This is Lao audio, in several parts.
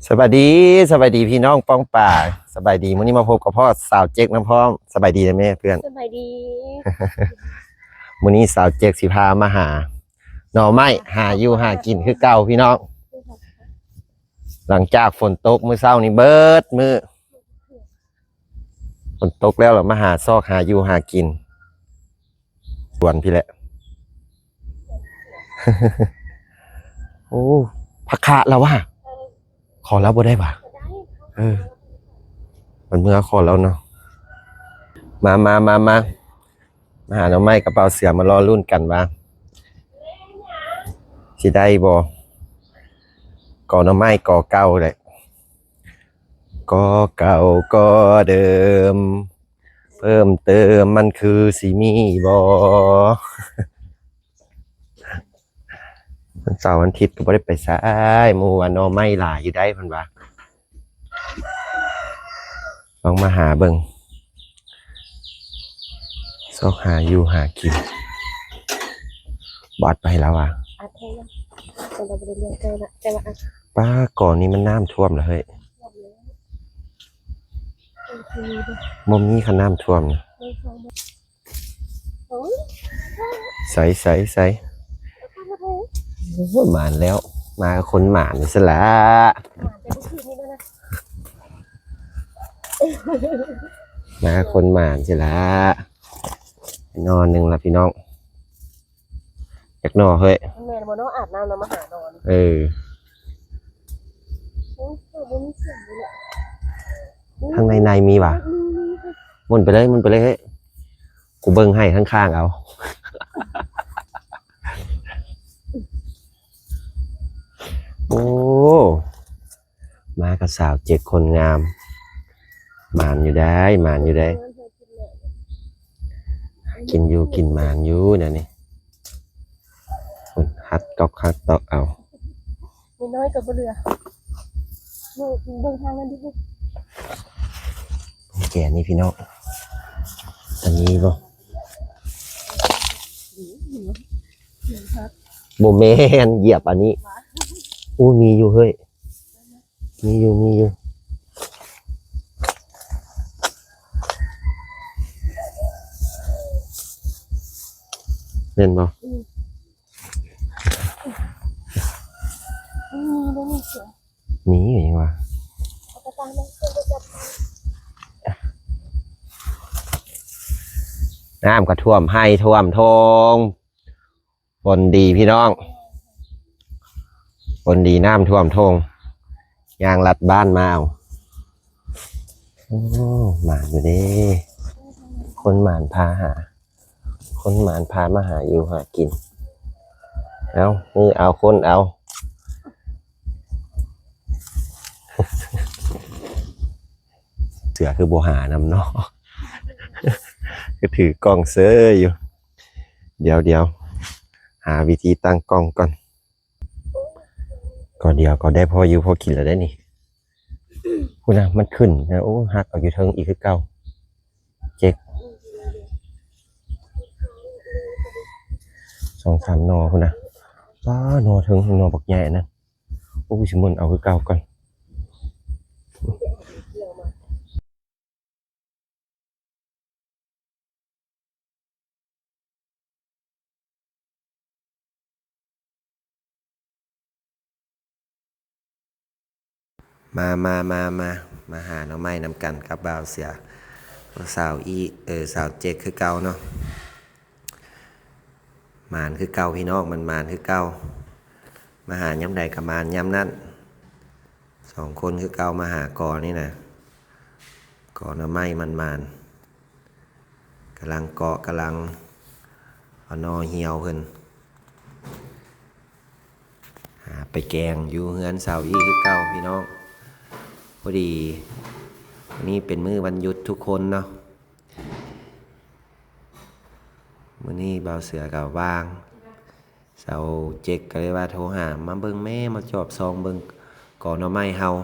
ສະບາຍດີ ສະບາຍດີພີ່ນ້ອງປ້ອງປາຍ ສະບາຍດີ. ມື້ນີ້ມາພົບກັບພໍ່ສາວເຈັກນຳພ້ອມ. ສະບາຍດີເດີແມ່ເພື່ອນ. ສະບາຍດີ. ມື້ນີ້ສາວເຈັກຊິພາມາຫາໜໍ່ໄມ້ ຫາຢູ່ຫາກິນຄືເກົ່າພີ່ນ້ອງ. ຫຼັງຈາກຝົນຕົກມື້ເຊົ້ານີ້ເບິດມື້ ຝົນຕົກແລ້ວລະມາຫາຊອກຫາຢູ່ຫາກິນ ສວນພີ້ແຫຼະ. ໂອ້ ຜັກຄາດລະວ່າ ຂໍລາວບໍ່ໄດ້ຫວາ? ເອີ ມັນເມືອຂໍລາວເນາະ. ມາ ມາ ມາ ມາ ມາຫາໜໍ່ໄມ້ກັບບ່າວເສືອ ມາລໍລຸ້ນກັນວ່າຊິໄດ້ບໍ່. ກໍໜໍ່ໄມ້ກໍເກົ່າແຫຼະ ກໍເກົ່າກໍເດີມ ເພີ່ມເຕີມມັນຄືຊິມີບໍ່? ວັນເສົາວັນອາທິດກໍບໍ່ໄດ້ໄປໃສ ໝູ່ວ່າໜໍ່ໄມ້ຫຼາຍຢູ່ໃດ໋ ເພິ່ນວ່າ. ລອງມາຫາເບິ່ງ ຊອກຫາຢູ່ຫາກິນ. ບາດໄປແລ້ວວ່າ ອັດແທ້ນະ ແຕ່ວ່າບໍ່ໄດ້ເລືອກໃສ່ລະ ແຕ່ວ່າອັດ. ປ້າ ກ່ອນນີ້ມັນນ້ຳຖ້ວມລະເຮີ້ຍ. ບໍ່ມີຄັນນ້ຳຖ້ວມນະ. ໃສ ໃສ ໃສ? ໂອ້ຍ ມານແລ້ວ ມາກັບຄົນໝານຊັ້ນລະ ມາກັບຄົນໝານຊັ້ນລະ. ນອນໜຶ່ງລະພີ່ນ້ອງ. ຈັກໜໍ່ເຮີ້ຍ ແມ່ນບໍ່ເນາະ ອາບນ້ຳແລ້ວມາຫານອນ. ເອີ ໂອ້ຍ ບໍ່ມີສຽງເລີຍ. ທາງໃນໃນມີຫວາ? ມີ ມີ. ໝຸນໄປເລີຍ ໝຸນໄປເລີຍເຮີ້ຍ ກູເບິ່ງໃຫ້ຂ້າງໆເອົາ. ໂອ້ ມາກັບສາວເຈັກຄົນງາມ ໝານຢູ່ໄດ໋ ໝານຢູ່ໄດ໋. ກິນຢູ່ກິນໝານຢູ່ແນວນີ້ ເຮັດກອກຄັກຕອກເອົາ ນ້ອຍໆກໍບໍ່ເຫຼືອ. ເບິ່ງທາງນັ້ນດິ ແຈນີ້ພີ່ນ້ອງ ອັນນີ້ບໍ່? ບໍ່ແມ່ນ ຢຽບອັນນີ້. ໂອ້ ມີຢູ່ເຮີ້ຍ ມີຢູ່ ມີຢູ່ ແມ່ນບໍ່? ອືມ ມີບໍ່ມີເສືອ? ມີຢູ່ຫຍັງວະ? ເອົາກະຕ່າມາ ນ້ຳກໍຖ້ວມໄຮ່ຖ້ວມທົ່ງ. ຝົນດີພີ່ນ້ອງ ຝົນດີ ນ້ຳຖ້ວມທົ່ງ ຍ່າງລັດບ້ານມາເອົາ. ໂອ້ ໝານຢູ່ເດ້ ຄົນໝານພາຫາ ຄົນໝານພາມາຫາຢູ່ຫາກິນ. ເອົາ ມືເອົາ ຄົນເອົາ. ເສືອຄືບໍ່ຫານຳເນາະ ຄືຖືກ້ອງເຊີຍຢູ່. ດຽວໆ ຫາວິທີຕັ້ງກ້ອງກ່ອນ. ກໍດຽວກໍໄດ້ພໍຢູ່ພໍກິນແລ້ວເດ້ນີ້. ພຸ້ນນະ ມັນຂຶ້ນນະ ໂອ້ ຮັກເອົາຢູ່ເທິງອີກຄືເກົ່າ. ເຈັກ ສອງສາມໜໍ່ພຸ້ນນະ. ປ້າ ໜໍ່ເທິງ ໜໍ່ບັກໃຫຍ່ອັນນັ້ນ. ໂອ້ ຊິໝຸນເອົາຄືເກົ່າກ່ອນ. ມາ ມາ ມາ ມາ ມາຫາໜໍ່ໄມ້ນຳກັນກັບບ່າວເສືອ ສາວອີ ເອີ ສາວເຈັກຄືເກົ່າເນາະ. ໝານຄືເກົ່າພີ່ນ້ອງ ມັນໝານຄືເກົ່າ ມາຫາຍາມໃດກໍໝານຍາມນັ້ນ. ສອງຄົນຄືເກົ່າມາຫາກໍນີ້ນະ ກໍໜໍ່ໄມ້ມັນໝານ ກຳລັງເກາະ ກຳລັງເອົາໜໍ່ຫ່ຽວເພິ່ນ ຫາໄປແກງຢູ່ເຮືອນສາວອີຄືເກົ່າພີ່ນ້ອງ. ພໍດີມື້ນີ້ເປັນມື້ວັນຢຸດທຸກຄົນເນາະ ມື້ນີ້ບ່າວເສືອກໍວ່າງ ສາວເຈັກກໍເລີຍວ່າໂທຫາ ມາເບິ່ງແມ້ ມາຈອບສ່ອງເບິ່ງກໍໜໍ່ໄມ້ເຮົາ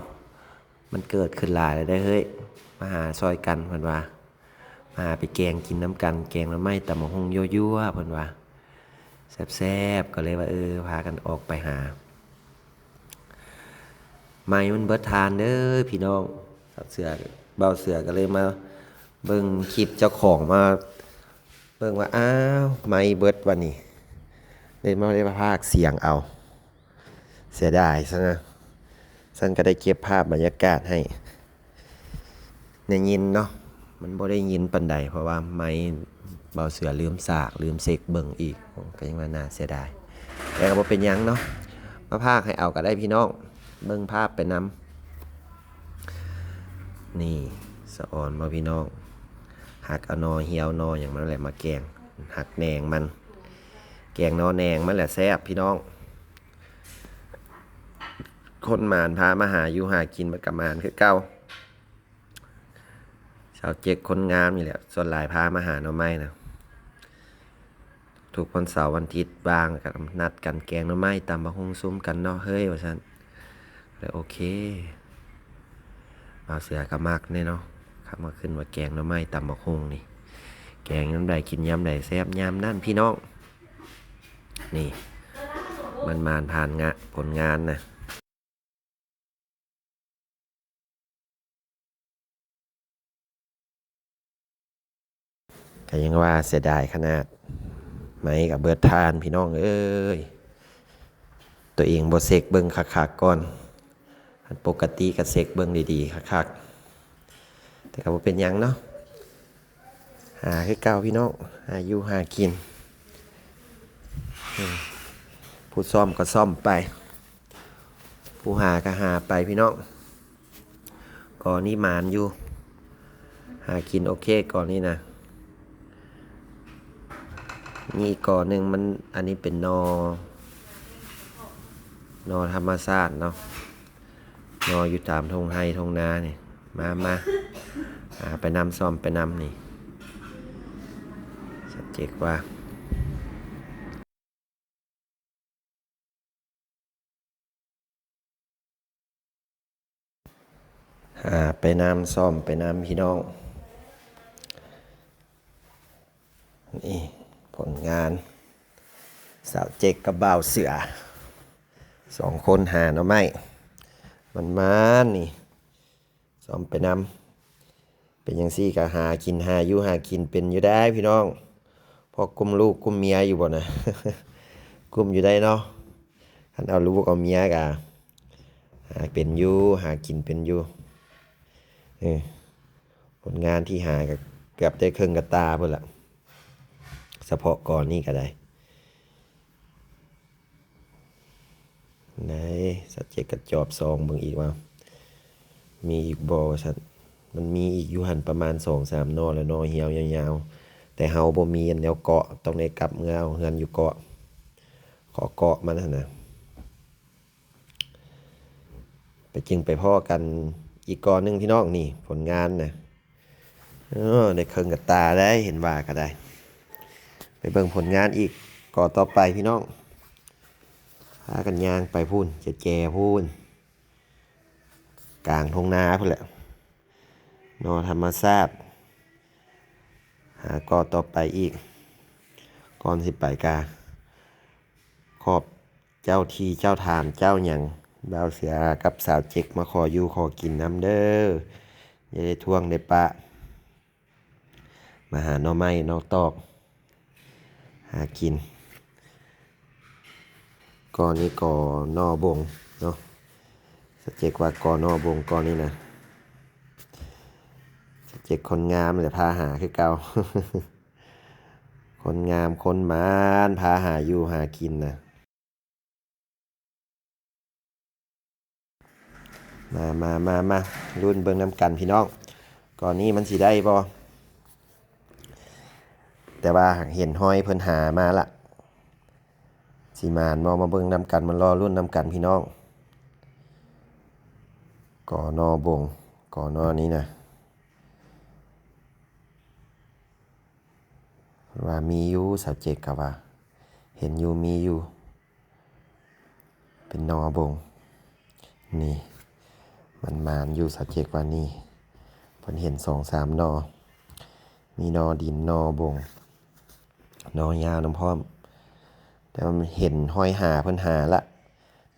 ມັນເກີດຂຶ້ນຫຼາຍແລ້ວເດີ້ເຮີ້ຍ ມາຫາຊ່ອຍກັນ ເພິ່ນວ່າ ມາຫາໄປແກງກິນນຳກັນ ແກງໜໍ່ໄມ້ ຕຳບັກຫຸ່ງ ຍົວໆ ເພິ່ນວ່າ ແຊບໆ. ກໍເລີຍວ່າ ເອີ ພາກັນອອກໄປຫາ ໄມ້ມັນເບິດຖ່ານເດີພີ່ນ້ອງ. ບ່າວເສືອ ບ່າວເສືອກໍເລີຍມາເບິ່ງຄລິບເຈົ້າຂອງ ມາເບິ່ງວ່າ ອ້າວ ໄມ້ເບິດບັດນີ້ ເລີຍມາ ເລີຍມາພາກສຽງເອົາ. ເສຍດາຍຊັ້ນນະ. ຊັ້ນກໍໄດ້ເກັບພາບບັນຍາກາດໃຫ້ໄດ້ຍິນເນາະ. ມັນບໍ່ໄດ້ຍິນປານໃດ ເພາະວ່າໄມ້ບ່າວເສືອລືມສາກ ລືມເຊັກເບິ່ງອີກ ກໍຍັງວ່າໜ້າເສຍດາຍ. ແຕ່ກໍບໍ່ເປັນຫຍັງເນາະ ມາພາກໃຫ້ເອົາກໍໄດ້ພີ່ນ້ອງ ເບິ່ງພາບໄປນຳ. ນີ້ ສະອອນບໍ່ພີ່ນ້ອງ? ຫັກເອົາໜໍ່ຫ່ຽວໜໍ່ຫຍັງມັນແຫຼະມາແກງ ຫັກແໜງມັນ ແກງໜໍ່ແໜງມັນແຫຼະແຊບພີ່ນ້ອງ. ຄົນໝານພາມາຫາຢູ່ຫາກິນ ມັນກໍໝານຄືເກົ່າ. ຊາວເຈັກຄົນງາມນີ້ແຫຼະ ສ່ວນຫຼາຍພາມາຫາໜໍ່ໄມ້ນະ. ທຸກວັນເສົາວັນທິດວ່າງກໍນັດກັນແກງໜໍ່ໄມ້ ຕຳບັກຫຸ່ງຊຸມກັນເນາະເຮີ້ຍ ວ່າຊັ້ນ. ແລ້ວໂອເຄ ບ່າວເສືອກໍມັກແດ່ເນາະ ຄຳວ່າຂຶ້ນວ່າແກງໜໍ່ໄມ້ ຕຳບັກຫຸ່ງນີ້ ແກງຍາມໃດກິນຍາມໃດແຊບຍາມນັ້ນພີ່ນ້ອງ. ນີ້ ມັນໝານຜ່ານງະ ຜົນງານນະ. ກໍຍັງວ່າເສຍດາຍຂະໜາດ ໄມ້ກໍເບິດຖ່ານພີ່ນ້ອງເອີຍ. ຕົວເອງບໍ່ເຊັກເບິ່ງຄັກໆກ່ອນ ອັນປົກກະຕິກໍເຊັກເບິ່ງດີໆຄັກໆ. ແຕ່ກໍບໍ່ເປັນຫຍັງເນາະ ຫາຄືເກົ່າພີ່ນ້ອງ ຫາຢູ່ຫາກິນ. ອືມ ຜູ້ສ້ອມກໍສ້ອມໄປ ຜູ້ຫາກໍຫາໄປພີ່ນ້ອງ. ກໍນີ້ໝານຢູ່ ຫາກິນໂອເຄກໍນີ້ນະ. ນີ້ກໍໜຶ່ງມັນ ອັນນີ້ເປັນໜໍ່ ໜໍ່ທຳມະຊາດເນາະ ໜໍ່ຢູ່ຕາມທົ່ງໄຮ່ທົ່ງນານີ້. ມາ ມາ ຫາໄປນຳ ສ້ອມໄປນຳນີ້ ສາວເຈັກວ່າ ຫາໄປນຳ ສ້ອມໄປນຳພີ່ນ້ອງ. ນີ້ຜົນງານ ສາວເຈັກກັບບ່າວເສືອ ສອງຄົນຫາໜໍ່ໄມ້ ມັນມານນີ້ ຊ້ອມໄປນຳ. ເປັນຈັ່ງຊີ້ກໍຫາກິນ ຫາຢູ່ຫາກິນເປັນຢູ່ໄດ໋ພີ່ນ້ອງ. ພໍກຸ້ມລູກກຸ້ມເມຍຢູ່ບໍ່ນະ? ກຸ້ມຢູ່ໄດ໋ເນາະ. ຄັນເອົາລູກເອົາເມຍກໍຫາເປັນຢູ່ ຫາກິນເປັນຢູ່. ເອີ ຜົນງານທີ່ຫາກໍເກືອບໄດ້ເຄິ່ງກະຕ່າພຸ້ນລະ ສະເພາະກ່ອນນີ້ກໍໄດ້. ໄດ້ ສາວເຈັກກໍຈອບສ່ອງເບິ່ງອີກວ່າ ມີອີກບໍ່ວ່າຊັ້ນ. ມັນມີອີກຢູ່ຫັ້ນປະມານສອງສາມໜໍ່ ແລະໜໍ່ຫ່ຽວຍາວໆ ແຕ່ເຮົາບໍ່ມີອັນແນວເກາະ ຕ້ອງໄດ້ກັບເມືອເອົາເຮືອນຢູ່ເກາະ ຂໍເກາະມັນຫັ້ນນະ. ໄປຈຶ່ງໄປພໍ້ກັນອີກກ່ອນໜຶ່ງພີ່ນ້ອງ. ນີ້ຜົນງານນະ ເອີ ໄດ້ເຄິ່ງກະຕ່າໄດ໋ ເຫັນວ່າກໍໄດ້. ໄປເບິ່ງຜົນງານອີກກໍຕໍ່ໄປພີ່ນ້ອງ. ພາກັນຍ່າງໄປພຸ້ນ ຈະແຈພຸ້ນ ກາງທົ່ງນາພຸ້ນແຫຼະ ໜໍ່ທຳມະຊາດ. ຫາກໍຕໍ່ໄປອີກ. ກ່ອນຊິໄປກະຂອບເຈົ້າທີ່ເຈົ້າທາງເຈົ້າຫຍັງ ບ່າວເສືອກັບສາວເຈັກມາຂໍຢູ່ຂໍກິນນຳເດີ. ຢ່າໄດ້ທ້ວງໄດ້ປະ ມາຫາໜໍ່ໄມ້ໜໍ່ຕອກ ຫາກິນ. ກໍນີ້ກໍໜໍ່ບົງເນາະ. ສາວເຈັກວ່າກໍໜໍ່ບົງກໍນີ້ນະ. ສາວເຈັກຄົນງາມແຫຼະພາຫາຄືເກົ່າ. ຄົນງາມຄົນໝານພາຫາຢູ່ຫາກິນນະ. ມາ ມາ ມາ ມາ ລຸ້ນເບິ່ງນຳກັນພີ່ນ້ອງ. ກໍນີ້ມັນຊິໄດ້ບໍ່? ແຕ່ວ່າເຫັນຮອຍເພິ່ນຫາມາລະ ຊິໝານບໍ່? ມາເບິ່ງນຳກັນ ມາລໍລຸ້ນນຳກັນພີ່ນ້ອງ. ກໍໜໍ່ບົງ ກໍໜໍ່ນີ້ນະ. ວ່າມີຢູ່ ສາວເຈັກກໍວ່າ ເຫັນຢູ່ ມີຢູ່ ເປັນໜໍ່ບົງ. ນີ້ ມັນໝານຢູ່ ສາວເຈັກວ່ານີ້ ເພິ່ນເຫັນສອງສາມໜໍ່ ມີໜໍ່ດິນ ໜໍ່ບົງ ໜໍ່ຍາວນຳພ້ອມ. ແຕ່ວ່າມັນເຫັນຮອຍຫາເພິ່ນຫາລະ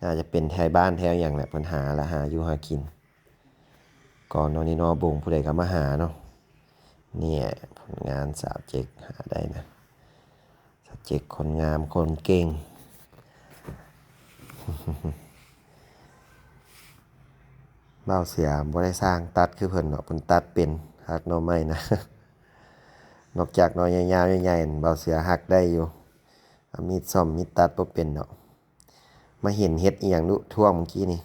ໜ້າຈະເປັນໄທບ້ານແຖວຫຍັງແຫຼະ ເພິ່ນຫາລະຫາຢູ່ຫາກິນ. ກໍນອນີ້ນໍບົງ ຜູ້ໃດກໍມາຫາເນາະ. ນີ້ຜົນງານສາວເຈັກຫາໄດ້ນະ. ສາວເຈັກຄົນງາມຄົນເກັ່ງ. ບ່າວເສືອບໍ່ໄດ້ຊ່າງຕັດຄືເພິ່ນດອກ ເພິ່ນຕັດເປັນ ຫັກໜໍ່ໄມ້ນະ. ນອກຈາກໜໍ່ຍາວໆ ໃຫຍ່ໆ ບ່າວເສືອຫັກໄດ້ຢູ່. ເອົາມີດສ້ອມມີດຕັດບໍ່ເປັນດອກ. ມາເຫັນເຫັດອີ່ຫຍັງລຸຖ້ວງເມື່ອກີ້ນີ້.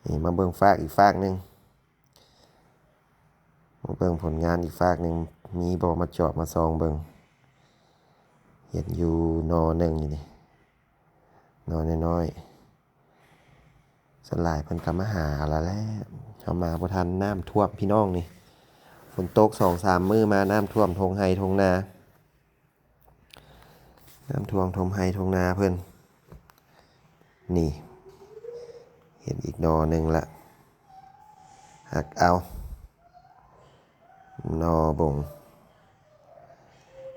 ນີ້ມາເບິ່ງຟາກອີກຟາກໜຶ່ງ. ມາເບິ່ງຜົນງານອີກຟາກໜຶ່ງ ມີບໍ່ ມາຈອບມາສ່ອງເບິ່ງ. ເຫັນຢູ່ໜໍ່ໜຶ່ງຢູ່ນີ້ ໜໍ່ນ້ອຍໆ. ສ່ວນຫຼາຍເພິ່ນກໍມາຫາເອົາລະແຫຼະ. ເຮົາມາບໍ່ທັນ ນ້ຳຖ້ວມພີ່ນ້ອງນີ້. ຝົນຕົກສອງສາມມື້ມາ ນ້ຳຖ້ວມທົ່ງໄຮ່ທົ່ງນາ. ນ້ຳຖ້ວມທົ່ງໄຮ່ທົ່ງນາເພິ່ນ. ນີ້ ເຫັນອີກໜໍ່ໜຶ່ງລະ. ຫັກເອົາ ໜໍ່ບົງ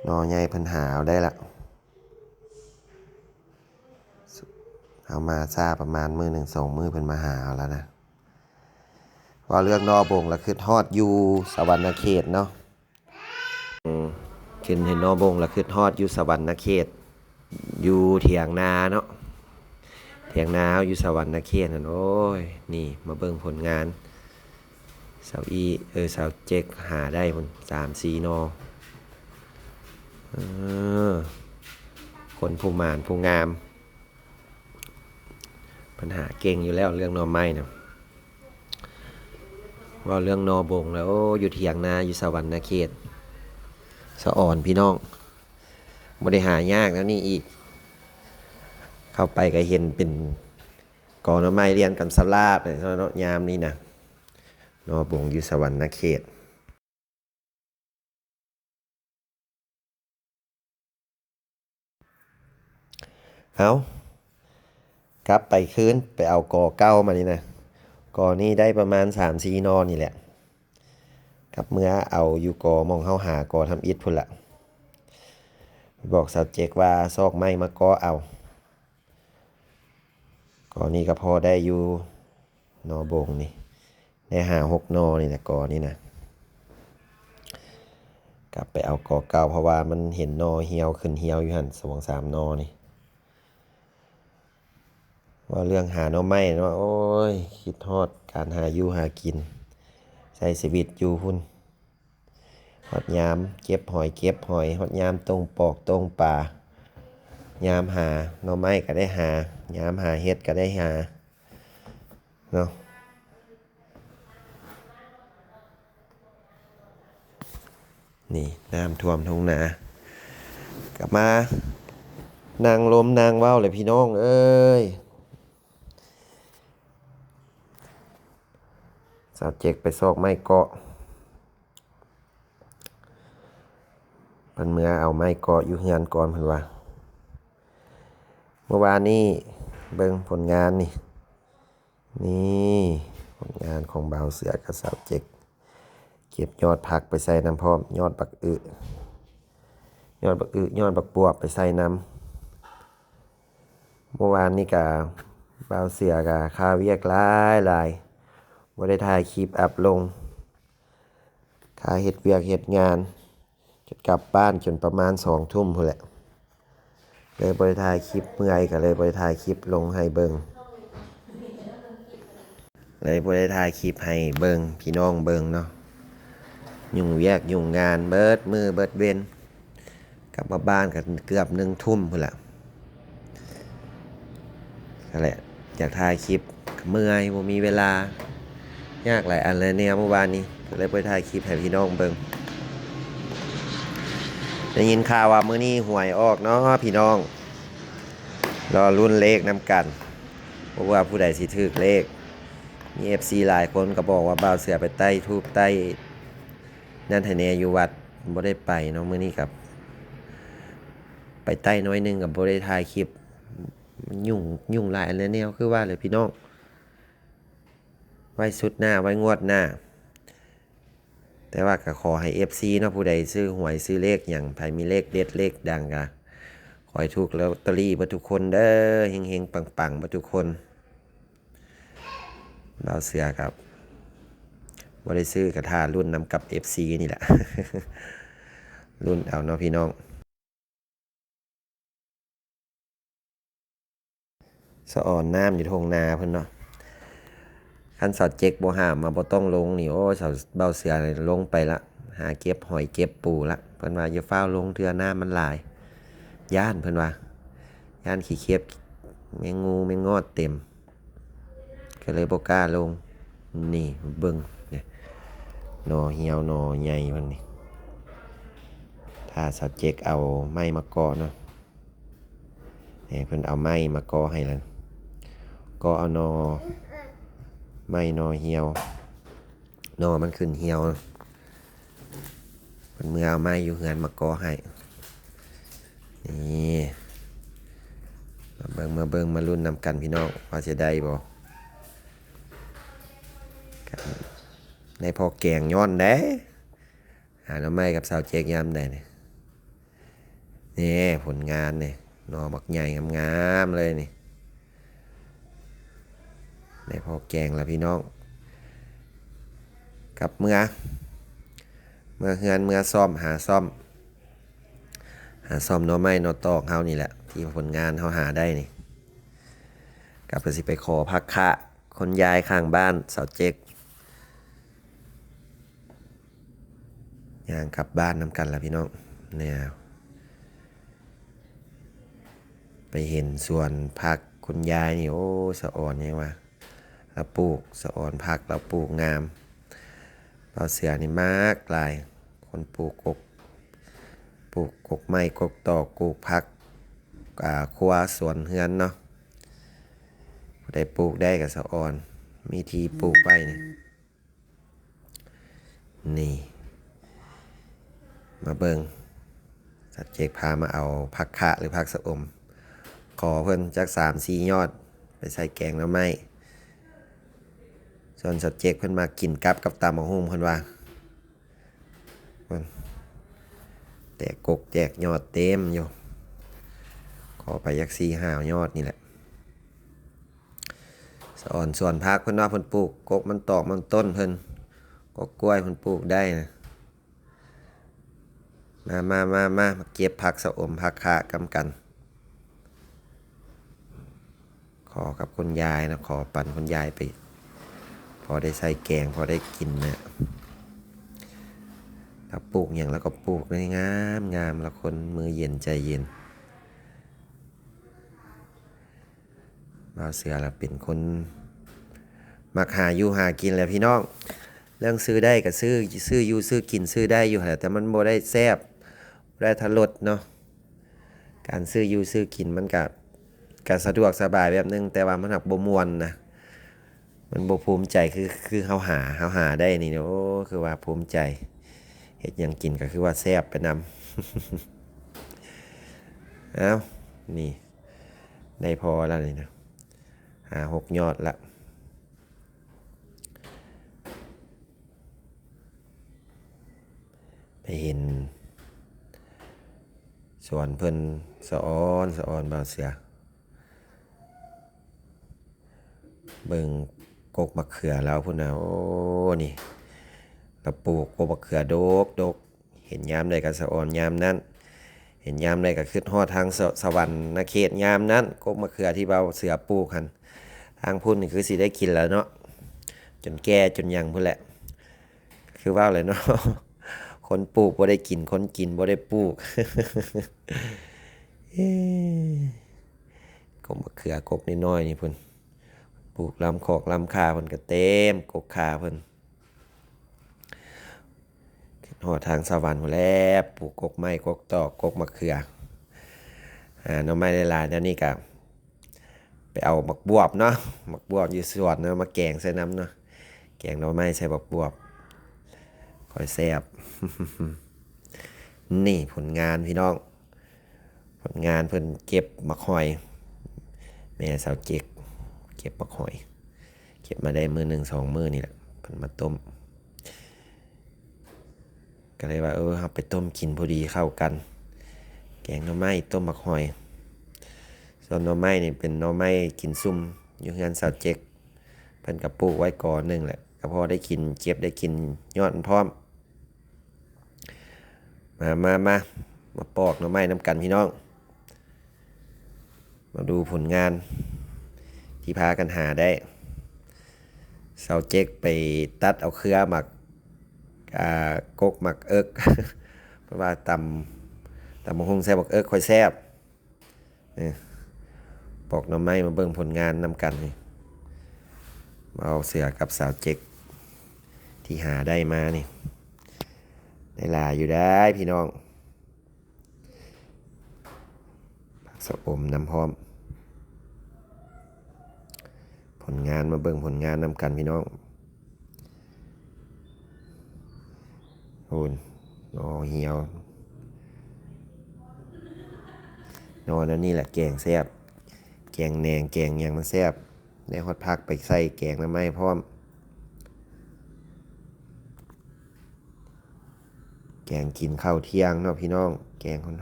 ໜໍ່ໃຫຍ່ເພິ່ນຫາເອົາໄດ້ລະ. ເຮົາມາຊ້າປະມານມື້ໜຶ່ງສອງມື້ ເພິ່ນມາຫາເອົາລະນະ. ເວົ້າເລື່ອງໜໍ່ບົງລະຄຶດຮອດຢູ່ສະຫວັນນະເຂດເນາະ. ອືມ ຂຶ້ນເຫັນໜໍ່ບົງລະຄຶດຮອດຢູ່ສະຫວັນນະເຂດ ຢູ່ຖຽງນາເນາະ. ຖຽງນາເຮົາຢູ່ສະຫວັນນະເຂດຫັ້ນ. ໂອ້ຍ ນີ້ມາເບິ່ງຜົນງານ ສາວອີ ເອີ ສາວເຈັກຫາໄດ້ພຸ້ນ ສາມສີ່ໜໍ່. ເອີ ຄົນຜູ້ໝານຜູ້ງາມ ເພິ່ນຫາເກັ່ງຢູ່ແລ້ວເລື່ອງໜໍ່ໄມ້ນະ. ເວົ້າເລື່ອງໜໍ່ບົງແລ້ວ ໂອ້ ຢູ່ຖຽງນາຢູ່ສະຫວັນນະເຂດ ສະອອນພີ່ນ້ອງ. ບໍ່ໄດ້ຫາຍາກແນວນີ້ອີກ. ເຂົ້າໄປກໍເຫັນເປັນ ກໍໜໍ່ໄມ້ລຽນກັນສະຫຼາບເນາະ ຍາມນີ້ນະ. ໜໍ່ບົງຢູ່ສະຫວັນນະເຂດ. ເອົາ ກັບໄປຄືນ ໄປເອົາກໍເກົ່າມານີ້ນະ. ກໍນີ້ໄດ້ປະມານສາມສີ່ໜໍ່ນີ້ແຫຼະ. ກັບເມືອເອົາຢູ່ກໍໝ່ອງເຮົາຫາກໍທຳອິດພຸ້ນລະ. ບອກສາວເຈັກວ່າຊອກໄມ້ມາເກາະເອົາ. ກໍນີ້ກໍພໍໄດ້ຢູ່ ໜໍ່ບົງນີ້ ໄດ້ຫ້າຫົກໜໍ່ນີ້ແຫຼະ ກໍນີ້ນະ. ກັບໄປເອົາກໍເກົ່າ ເພາະວ່າມັນເຫັນໜໍ່ຫ່ຽວຂຶ້ນຫ່ຽວຢູ່ຫັ້ນ ສອງສາມໜໍ່ນີ້. ເວົ້າເລື່ອງຫາໜໍ່ໄມ້ເນາະ ໂອ້ຍ ຄິດຮອດການຫາຢູ່ຫາກິນ ໃຊ້ຊີວິດຢູ່ພຸ້ນ. ຮອດຍາມເກັບຫອຍເກັບຫອຍ ຮອດຍາມຕົງປອກຕົງປາ ຍາມຫາໜໍ່ໄມ້ກໍໄດ້ຫາ ຍາມຫາເຫັດກໍໄດ້ຫາເນາະ. ນີ້ນ້ຳຖ້ວມທົ່ງນາ ກໍມານັ່ງລົມນັ່ງເວົ້າແຫຼະພີ່ນ້ອງເອີຍ. ສາວເຈັກໄປຊອກໄມ້ເກາະ ເພິ່ນເມືອເອົາໄມ້ເກາະຢູ່ເຮືອນກ່ອນ ເພິ່ນວ່າ. ເມື່ອວານນີ້ເບິ່ງຜົນງານນີ້ ນີ້ຜົນງານຂອງບ່າວເສືອກັບສາວເຈັກ ເກັບຍອດຜັກໄປໃສ່ນຳພ້ອມ ຍອດບັກອຶ ຍອດບັກອຶ ຍອດບັກບວບໄປໃສ່ນຳ. ເມື່ອວານນີ້ກະບ່າວເສືອກະຄາວຽກຫຼາຍໆ ບໍ່ໄດ້ຖ່າຍຄລິບອັບລົງ ຄາເຮັດວຽກເຮັດງານ ຈົນກັບບ້ານຈົນປະມານສອງທຸ່ມພຸ້ນແຫຼະ ເລີຍບໍ່ໄດ້ຖ່າຍຄລິບ ເມື່ອຍກະເລີຍບໍ່ໄດ້ຖ່າຍຄລິບລົງໃຫ້ເບິ່ງ. ເລີຍບໍ່ໄດ້ຖ່າຍຄລິບໃຫ້ເບິ່ງ ພີ່ນ້ອງເບິ່ງເນາະ. ຫຍຸ້ງວຽກຫຍຸ້ງງານເບິດມື້ເບິດເວັນ ກັບມາບ້ານກໍເກືອບໜຶ່ງທຸ່ມພຸ້ນລະ. ນັ້ນແຫຼະ ຢາກຖ່າຍຄລິບກໍເມື່ອຍ ບໍ່ມີເວລາ ຍາກຫຼາຍອັນຫຼາຍແນວ. ເມື່ອວານນີ້ກໍເລີຍບໍ່ໄດ້ຖ່າຍຄລິບໃຫ້ພີ່ນ້ອງເບິ່ງ. ໄດ້ຍິນຂ່າວວ່າມື້ນີ້ຫວຍອອກເນາະພີ່ນ້ອງ ລໍລຸ້ນເລກນຳກັນ ບໍ່ວ່າຜູ້ໃດຊິຖືກເລກ. ມີເອັຟຊີຫຼາຍຄົນກໍບອກວ່າບ່າວເສືອໄປໄຕ້ທູບໄຕ້ນັ້ນໃຫ້ແດ່ຢູ່ວັດ ບໍ່ໄດ້ໄປເນາະ. ມື້ນີ້ກໍໄປໄຕ້ໜ້ອຍໜຶ່ງ ກໍບໍ່ໄດ້ຖ່າຍຄລິບ ຫຍຸ້ງ ຫຍຸ້ງຫຼາຍອັນຫຼາຍແນວ ຄືວ່າແຫຼະພີ່ນ້ອງ. ໄວ້ຊຸດໜ້າ ໄວ້ງວດໜ້າ. ແຕ່ວ່າກໍຂໍໃຫ້ເອັຟຊີເນາະ ຜູ້ໃດຊື້ຫວຍຊື້ເລກຫຍັງ ໃຜມີເລກເດັດເລກດັງກໍ ຂໍ ຂໍໃຫ້ຖືກລອດເຕີຣີເບິດທຸກຄົນເດີ ເຮັງໆ ປັງໆ ເບິດທຸກຄົນ. ບ່າວເສືອກັບບໍ່ໄດ້ຊື້ ກະຖ້າລຸ້ນນຳກັບເອັຟຊີນີ້ແຫຼະ ລຸ້ນເອົາເນາະພີ່ນ້ອງ. ສະອອນນ້ຳຢູ່ທົ່ງນາເພິ່ນເນາະ. ຄັນສາວເຈັກບໍ່ຫ້າມວ່າບໍ່ຕ້ອງລົງນີ້ ໂອ້ຍ ສາວ ບ່າວເສືອລົງໄປລະ ຫາເກັບຫອຍເກັບປູລະ. ເພິ່ນວ່າຢ່າຟ້າວລົງເທື່ອ ນ້ຳມັນຫຼາຍ ຢ້ານ ເພິ່ນວ່າ ຢ້ານຂີ້ເຂັບ ແມງງູແມງງອດເຕັມ ກໍເລີຍບໍ່ກ້າລົງ. ນີ້ເບິ່ງ ນີ້ ໜໍ່ຫ່ຽວ ໜໍ່ໃຫຍ່ມັນນີ້. ຖ້າສາວເຈັກເອົາໄມ້ມາເກາະເນາະ ໃຫ້ເພິ່ນເອົາໄມ້ມາເກາະໃຫ້ລະ ເກາະເອົາໜໍ່ໄມ້ ໜໍ່ຫ່ຽວ ໜໍ່ມັນຂຶ້ນຫ່ຽວ ເພິ່ນເມືອເອົາໄມ້ຢູ່ເຮືອນມາເກາະໃຫ້. ນີ້ ມາເບິ່ງ ມາເບິ່ງ ມາລຸ້ນນຳກັນພີ່ນ້ອງ ວ່າຊິໄດ້ບໍ່. ໄດ້ພໍແກງຍ້ອນເດ້ ຫາໜໍ່ໄມ້ກັບສາວເຈັກຍາມໃດນີ້. ນີ້ຜົນງານນີ້ ໜໍ່ບັກໃຫຍ່ງາມໆເລີຍນີ້. ໄດ້ພໍແກງລະພີ່ນ້ອງ ກັບເມືອ ເມືອເຮືອນ ເມືອສ້ອມ ຫາສ້ອມ ຫາສ້ອມໜໍ່ໄມ້ໜໍ່ຕອກເຮົານີ້ແຫຼະ ທີ່ຜົນງານເຮົາຫາໄດ້ນີ້. ກັບກໍຊິໄປຂໍຜັກຄະ ຄຸນຍາຍຂ້າງບ້ານ ສາວເຈັກ. ຍ່າງກັບບ້ານນຳກັນລະພີ່ນ້ອງ ແນວ ໄປເຫັນສວນຜັກຄຸນຍາຍນີ້ ໂອ້ ສະອອນແຮງວ່າ ລາວປູກ ສະອອນຜັກລາວປູກງາມ. ບ່າວເສືອນີ້ມັກຫຼາຍ ຄົນປູກກົກ ປູກກົກໄມ້ກົກຕອກ ປູກຜັກ ອ່າ ຄົວສວນເຮືອນເນາະ. ຜູ້ໃດປູກໄດ້ກໍສະອອນ ມີທີ່ປູກໄວ້ນີ້. ນີ້ ມາເບິ່ງ ສາວເຈັກພາມາເອົາຜັກຄະ ຫຼື ຜັກຊະອົມ ຂໍເພິ່ນຈັກສາມສີ່ຍອດ ໄປໃສ່ແກງໜໍ່ໄມ້. ສ່ວນສາວເຈັກເພິ່ນມັກກິນກັບກັບຕຳບັກຫຸ່ງ ເພິ່ນວ່າ ເພິ່ນແຕກກົກແຕກຍອດເຕັມຢູ່ ຂໍໄປຈັກສີ່ຫ້າຍອດນີ້ແຫຼະ. ສະອອນສວນຜັກ ເພິ່ນວ່າເພິ່ນປູກກົກມັນຕອກມັນຕົ້ນເພິ່ນ ກົກກ້ວຍເພິ່ນປູກໄດ້ນະ. ມາ ມາ ມາ ມາ ມາເກັບຜັກຊະອົມຜັກຄະນຳກັນ. ຂໍກັບຄຸນຍາຍນະ ຂໍປັນຄຸນຍາຍໄປ ພໍໄດ້ໃສ່ແກງ ພໍໄດ້ກິນນະ. ລາວປູກຫຍັງລາວກໍປູກໄດ້ງາມໆ ລາວຄົນມືເຢັນໃຈເຢັນ. ບ່າວເສືອລະເປັນຄົນມັກຫາຢູ່ຫາກິນແຫຼະພີ່ນ້ອງ. ເລື່ອງຊື້ໄດ້ກໍຊື້ ຊື້ຢູ່ຊື້ກິນຊື້ໄດ້ຢູ່ແຫຼະ ແຕ່ມັນບໍ່ໄດ້ແຊບ ບໍ່ໄດ້ອາລົດເນາະ. ການຊື້ຢູ່ຊື້ກິນມັນກະ ກະສະດວກສະບາຍແບບໜຶ່ງ ແຕ່ວ່າມັນຫາກບໍ່ມ່ວນນະ. ມັນບໍ່ພູມໃຈຄື ຄືເຮົາຫາ ເຮົາຫາໄດ້ນີ້ ໂອ້ ຄືວ່າພູມໃຈ. ເຮັດຫຍັງກິນກໍຄືວ່າແຊບໄປນຳ. ເອົ້າ ນີ້ ໄດ້ພໍລະນີ້ນະ ຫ້າຫົກຍອດລະ. ໄປເຫັນສວນເພິ່ນ ສະອອນ ສະອອນ ບ່າວເສືອ ເບິ່ງກົກມະເຂືອລາວພຸ້ນນະ. ໂອ້ ນີ້ ລາວປູກກົກມະເຂືອດົກໆ. ເຫັນຍາມໃດກໍສະອອນຍາມນັ້ນ ເຫັນຍາມໃດກໍຄິດຮອດທາງສະ ສະຫວັນນະເຂດຍາມນັ້ນ. ກົກມະເຂືອທີ່ບ່າວເສືອປູກຫັ້ນ ທາງພຸ້ນນີ້ຄືຊິໄດ້ກິນແລ້ວເນາະ ຈົນແກ່ຈົນຫຍັງພຸ້ນແຫຼະ. ຄືເວົ້າແຫຼະເນາະ ຄົນປູກບໍ່ໄດ້ກິນ ຄົນກິນບໍ່ໄດ້ປູກ. ເອີ ກົກມະເຂືອກົກນ້ອຍໆນີ້ພຸ້ນ ປູກລ້ຳຄອກລ້ຳຄາ ເພິ່ນກໍເຕັມກົກຄາເພິ່ນ. ຮອດທາງສະຫວັນພຸ້ນແຫຼະ ປູກກົກໄມ້ ກົກຕອກ ກົກມະເຂືອ. ຫາໜໍ່ໄມ້ຫຼາຍໆ ດຽວນີ້ກະໄປເອົາໝາກບວບເນາະ ໝາກບວບຢູ່ສວນເນາະ ມາແກງໃສ່ນຳເນາະ. ແກງໜໍ່ໄມ້ໃສ່ໝາກບວບ ຄ່ອຍແຊບ. ນີ້ຜົນງານພີ່ນ້ອງ. ຜົນງານເພິ່ນເກັບໝາກຫອຍ ແມ່ສາວເຈັກເກັບໝາກຫອຍ ເກັບມາໄດ້ມື້ໜຶ່ງສອງມື້ນີ້ແຫຼະ ເພິ່ນມາຕົ້ມ. ກໍເລີຍວ່າ ເອີ ເຮົາໄປຕົ້ມກິນພໍດີເຂົ້າກັນ ແກງໜໍ່ໄມ້ ຕົ້ມໝາກຫອຍ. ສ່ວນໜໍ່ໄມ້ນີ້ເປັນໜໍ່ໄມ້ກິນຊຸ່ມ ຢູ່ເຮືອນສາວເຈັກ ເພິ່ນກໍປູກໄວ້ກໍໜຶ່ງແຫຼະ ກໍພໍໄດ້ກິນ ເກັບໄດ້ກິນຍອດມັນພ້ອມ. ມາ ມາ ມາ ມາປອກໜໍ່ໄມ້ນຳກັນພີ່ນ້ອງ. ມາດູຜົນງານທີ່ພາກັນຫາໄດ້. ສາວເຈັກໄປຕັດເອົາເຄືອໝາກ ອ່າ ກົກໝາກເອິກ ເພິ່ນວ່າຕຳ ຕຳບັກຫຸ່ງໃສ່ໝາກເອິກຄ່ອຍແຊບ. ເອີ ປອກໜໍ່ໄມ້ມາເບິ່ງຜົນງານນຳກັນນີ້ ບ່າວເສືອກັບສາວເຈັກ ທີ່ຫາໄດ້ມານີ້ ໄດ້ຫຼາຍຢູ່ໄດ໋ພີ່ນ້ອງ. ຜັກຊະອົມນຳພ້ອມ. ຜົນງານ ມາເບິ່ງຜົນງານນຳກັນພີ່ນ້ອງ. ໂອ້ນ ໜໍ່ຫ່ຽວ ໜໍ່ແນວນີ້ແຫຼະແກງແຊບ ແກງແໜງ ແກງຫຍັງມັນແຊບ ໄດ້ຮອດຜັກໄປໃສ່ແກງໜໍ່ໄມ້ພ້ອມ. ແກງກິນເຂົ້າທ່ຽງເນາະພີ່ນ້ອງ ແກງຮ້ອ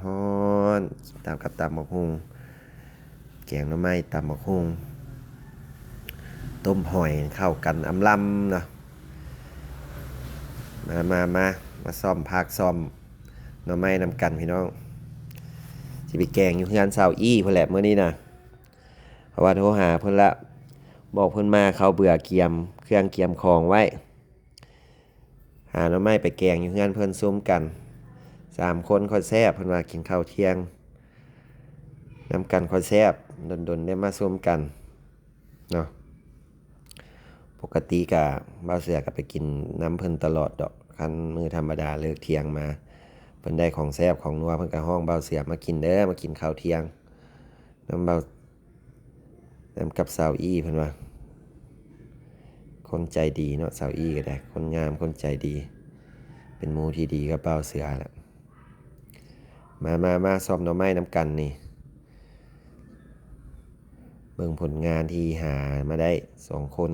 ນໆ ຕຳກັບຕຳບັກຫຸ່ງ ແກງໜໍ່ໄມ້ ຕຳບັກຫຸ່ງ ຕົ້ມຫອຍ ເຂົ້າກັນອຳລຳເນາະ. ມາ ມາ ມາ ມາຊ້ອມຜັກຊ້ອມໜໍ່ໄມ້ນຳກັນພີ່ນ້ອງ. ຊິໄປແກງຢູ່ເຮືອນສາວອີ່ພຸ້ນແຫຼະມື້ນີ້ນະ ເພາະວ່າໂທຫາເພິ່ນລະ ບອກເພິ່ນມາ ເຂົ້າເບືອກຽມເຄື່ອງກຽມຂອງໄວ້. ຫາໜໍ່ໄມ້ໄປແກງຢູ່ເຮືອນເພິ່ນຊຸມກັນ ສາມຄົນຄ່ອຍແຊບ ເພິ່ນວ່າກິນເຂົ້າທ່ຽງນຳກັນຄ່ອຍແຊບ ດົນໆ ໄດ້ມາຊຸມກັນເນາະ. ປົກກະຕິກະບ່າວເສືອກະໄປກິນນຳເພິ່ນຕະຫຼອດດອກ ຄັນມື້ທຳມະດາເລີກທ່ຽງມາ ເພິ່ນໄດ້ຂອງແຊບຂອງນົວ ເພິ່ນກະຮ້ອງບ່າວເສືອມາກິນເດີ ມາກິນເຂົ້າທ່ຽງນຳບ່າວ ນຳກັບສາວອີ່ເພິ່ນວ່າ ຄົນໃຈດີເນາະ ສາວອີ່ກໍໄດ້ ຄົນງາມ ຄົນໃຈດີ ເປັນໝູ່ທີ່ດີກັບບ່າວເສືອແຫຼະ. ມາ ມາ ມາ ຊ້ອມໜໍ່ໄມ້ນຳກັນນີ້ ເບິ່ງຜົນງານທີ່ຫາມາໄດ້ສອງຄົນ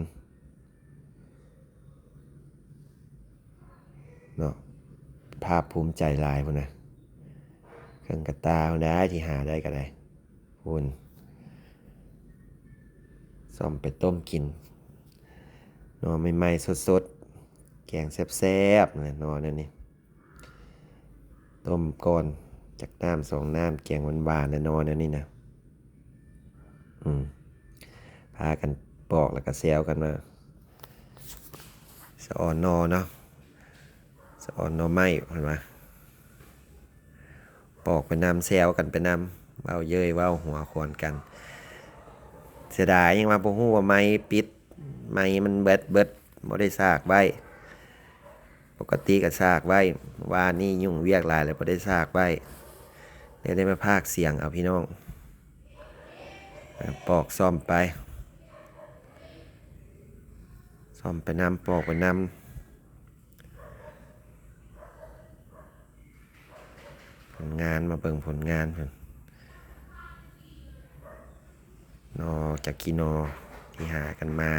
ເນາະ ພາກພູມໃຈຫຼາຍພຸ້ນນະ ເຄື່ອງກະຕ່າພຸ້ນໄດ໋ ທີ່ຫາໄດ້ກໍໄດ້. ພຸ້ນ ຊ້ອມໄປຕົ້ມກິນ ໜໍ່ໃໝ່ໆ ສົດໆ ແກງແຊບໆ ນະ ໜໍ່ແນວນີ້ ຕົ້ມກ່ອນຈັກນ້ຳສອງນ້ຳ ແກງຫວານໆ ນະ ໜໍ່ແນວນີ້ນະ. ອືມ ພາກັນປອກແລ້ວກໍແຊວກັນວ່າ ສະອອນໜໍ່ເນາະ ສະອອນໜໍ່ໄມ້ ເພິ່ນວ່າ ປອກໄປນຳ ແຊວກັນໄປນຳ ເວົ້າເຍີ້ຍເວົ້າຫົວຂວັນກັນ. ເສຍດາຍຍັງວ່າບໍ່ຮູ້ວ່າໄມ້ປິດ ໄມ້ມັນແບັດເບິດ ບໍ່ໄດ້ສາກໄວ້. ປົກກະຕິກໍສາກໄວ້ ວານນີ້ຫຍຸ້ງວຽກຫຼາຍແລ້ວ ບໍ່ໄດ້ສາກໄວ້ ແລ້ວໄດ້ມາພາກສຽງເອົາພີ່ນ້ອງ. ອາ ປອກຊ້ອມໄປ ຊ້ອມໄປນຳ ປອກໄປນຳ. ຜົນງານ ມາເບິ່ງຜົນງານເພິ່ນ ໜໍ່ຈັກກີ່ໜໍ່ທີ່ຫາກັນມາ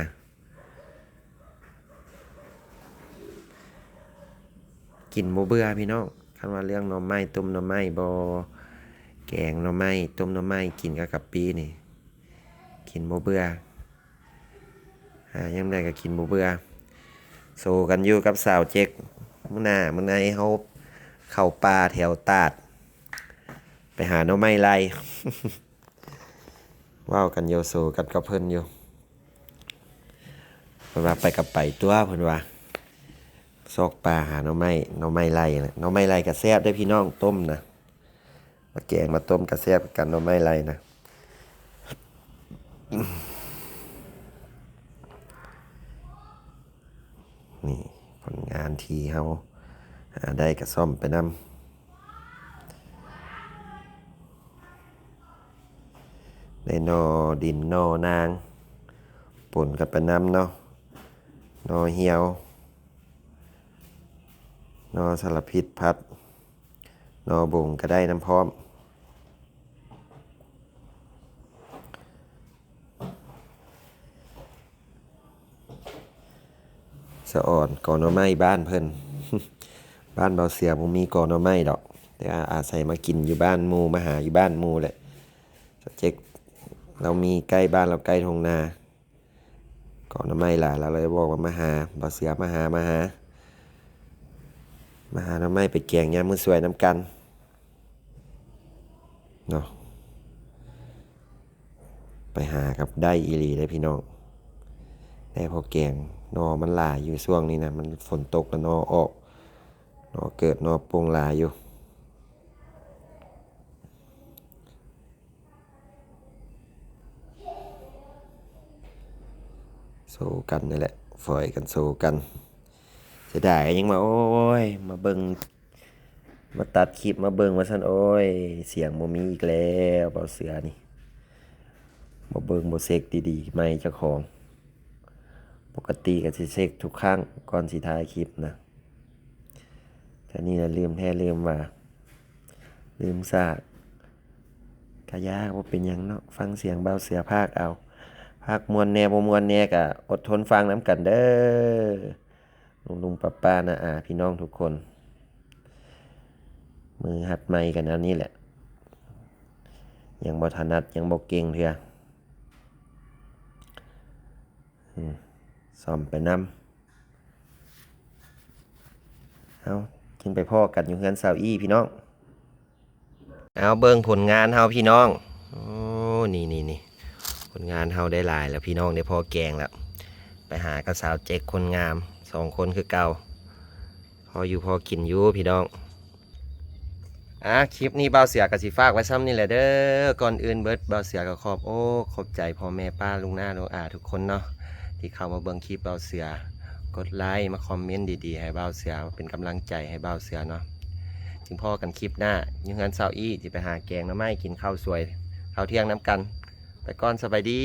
ກິນບໍ່ເບື່ອພີ່ນ້ອງ. ຄັນວ່າເລື່ອງໜໍ່ໄມ້ ຕົ້ມໜໍ່ໄມ້ບໍ ແກງໜໍ່ໄມ້ ຕົ້ມໜໍ່ໄມ້ ກິນກັບກະປິນີ້ ກິນບໍ່ເບື່ອ. ຫາຍາມໃດກໍກິນບໍ່ເບື່ອ. ໂສກັນຢູ່ກັບສາວເຈັກ ມື້ໜ້າມື້ໃນເຮົາເຂົ້າປ່າແຖວຕາດ ໄປຫາໜໍ່ໄມ້ໄລ່ ເວົ້າກັນຢູ່ ໂສກັນກັບເພິ່ນຢູ່. ເພິ່ນວ່າໄປກໍໄປຕົວະ ເພິ່ນວ່າ ຊອກປ່າຫາໜໍ່ໄມ້ ໜໍ່ໄມ້ໄລ່ນະ. ໜໍ່ໄມ້ໄລ່ກໍແຊບເດ້ພີ່ນ້ອງ ຕົ້ມນະ ມາແກງມາຕົ້ມກະແຊບຄືກັນ ໜໍ່ໄມ້ໄລ່ນະ. ນີ້ຜົນງານທີ່ເຮົາຫາໄດ້ກະສ້ອມໄປນຳ ໄດ້ໜໍ່ດິນໜໍ່ນາງ ປົນກັນໄປນຳເນາະ ໜໍ່ຫ່ຽວ ໜໍ່ສາລະພິດຜັດ ໜໍ່ບົງກະໄດ້ນຳພ້ອມ. ສະອອນ ກໍໜໍ່ໄມ້ບ້ານເພິ່ນ ບ້ານເບົາເສືອບໍ່ມີກໍໜໍ່ໄມ້ດອກ ແຕ່ອາໄສມາກິນຢູ່ບ້ານໝູ່ ມາຫາຢູ່ບ້ານໝູ່ແຫຼະ. ສາວເຈັກ ລາວມີໃກ້ບ້ານລາວ ໃກ້ທົ່ງນາ ກໍໜໍ່ໄມ້ຫຼາຍ ລາວເລີຍບອກວ່າມາຫາ ບ່າວເສືອ ມາຫາ ມາຫາ ມາຫາໜໍ່ໄມ້ໄປແກງຍາມມື້ສວຍນຳກັນເນາະ. ໄປຫາກັບໄດ້ອີ່ຫຼີເດ້ພີ່ນ້ອງ ໄດ້ພໍແກງ ໜໍ່ມັນຫຼາຍຢູ່ຊ່ວງນີ້ນະ ມັນຝົນຕົກລະໜໍ່ອອກ ໜໍ່ເກີດ ໜໍ່ປົ່ງຫຼາຍຢູ່. ໂຊກັນນີ້ແຫຼະ ຝອຍກັນໂຊກັນ. ເສຍດາຍ ຍັງມາ ໂອ້ຍ ມາເບິ່ງ ມາຕັດຄລິບມາເບິ່ງວ່າຊັ້ນ. ໂອ້ຍ ສຽງບໍ່ມີອີກແລ້ວ ບ່າວເສືອນີ້ ບໍ່ເບິ່ງບໍ່ເຊັກດີໆ ໄມເຈົ້າຂອງ. ປົກກະຕິກໍຊິເຊັກທຸກຄັ້ງກ່ອນຊິຖ່າຍຄລິບນະ. ແຕ່ນີ້ລະລືມແທ້ລືມວ່າ ລືມສາກ ກະຢ່າ ບໍ່ເປັນຫຍັງເນາະ ຟັງສຽງບ່າວເສືອພາກເອົາ ພາກມ່ວນແດ່ບໍ່ມ່ວນແດ່ກະອົດທົນຟັງນຳກັນເດີ ລຸງໆ ປ້າໆ ນ້າໆ ພີ່ນ້ອງທຸກຄົນ. ມືຫັດໄມກັນແນວນີ້ແຫຼະ ຍັງບໍ່ຖະໜັດ ຍັງບໍ່ເກັ່ງເທື່ອ ອືມ ສ້ອມໄປນຳ. ເອົາ ຈຶ່ງໄປພໍ້ກັນຢູ່ເຮືອນສາວອີ່ພີ່ນ້ອງ. ເອົາ ເບິ່ງຜົນງານເຮົາພີ່ນ້ອງ. ໂອ້ ນີ້ໆໆ ຜົນງານເຮົາໄດ້ຫຼາຍແລ້ວພີ່ນ້ອງ ໄດ້ພໍແກງແລ້ວ. ໄປຫາກັບສາວເຈັກຄົນງາມ ສອງຄົນຄືເກົ່າ ພໍຢູ່ພໍກິນຢູ່ພີ່ນ້ອງ. ອ່າ ຄລິບນີ້ບ່າວເສືອກໍຊິຝາກໄວ້ຊ່ຳນີ້ແຫຼະເດີ. ກ່ອນອື່ນເບິດ ບ່າວເສືອກໍຂອບອົກຂອບໃຈພໍ່ແມ່ປ້າລຸງນ້າລຸງອາທຸກຄົນເນາະ ທີ່ເຂົ້າມາເບິ່ງຄລິບບ່າວເສືອ. ກົດໄລ ມາຄອມເມັນດີໆ ໃຫ້ບ່າວເສືອ ເປັນກຳລັງໃຈໃຫ້ບ່າວເສືອເນາະ. ຈຶ່ງພໍ້ກັນຄລິບໜ້າ ຢູ່ເຮືອນສາວອີ່ ທີ່ໄປຫາແກງໜໍ່ໄມ້ ກິນເຂົ້າສວຍ ເຂົ້າທ່ຽງນຳກັນ. ໄປກ່ອນ ສະບາຍດີ.